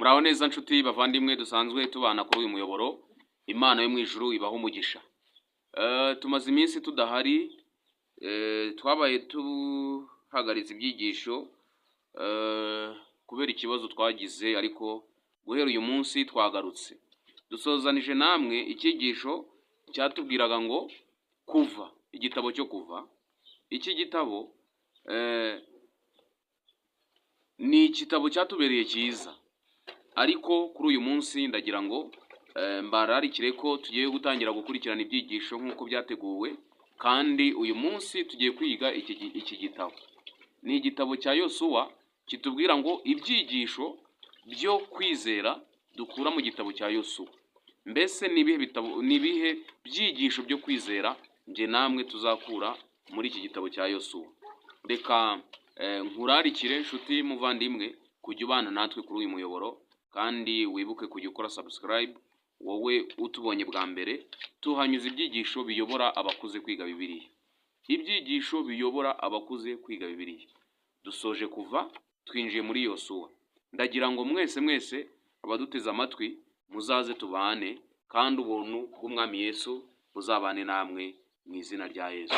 Muraho neza nshuti bavandimwe dusanzwe tubana kuri uyu muyoboro. Imana yo mu ijuru ibaho umugisha. Tumaze iminsi tudahari, twabaye tuhagaritse ibyigisho kubera ikibazo twagize, ariko guhera uyu munsi twagarutse. Dusozanije namwe icyigisho cyatubwiraga ngo Kuva, igitabo cyo Kuva. Iki gitabo ni igitabo cyatubereye cyiza, ariko kuri uyu munsi ndagira ngo mbararikire ko tugiye gutangira gukurikirana ibyigisho nk'uko byateguwe, kandi uyu munsi tugiye kwiga iki gitabo. Ni igitabo cya Yosuwa kitubwira ngo ibyigisho byo kwizera dukura mu gitabo cya Yosuwa. Mbese ni ibihe bitabo, ni ibihe byigisho byo kwizera njye namwe tuzakura muri iki gitabo cya Yosuwa? Reka nkurarikire nshuti muvandimwe kujya ubana natwe kuri uyu muyoboro, kandi wibuke kujya ukora subscribe wowe utubonye bwa mbere. Tuhanyuza ibyigisho biyobora abakuze kwiga Bibiliya, ibyigisho biyobora abakuze kwiga Bibiliya. Dusoje Kuva, twinjiye muri Yosuwa. Ndagira ngo mwese mwese abaduteze amatwi muzaze tubane, kandi ubuntu bw'Umwami Yesu buzabane namwe mu izina rya Yesu.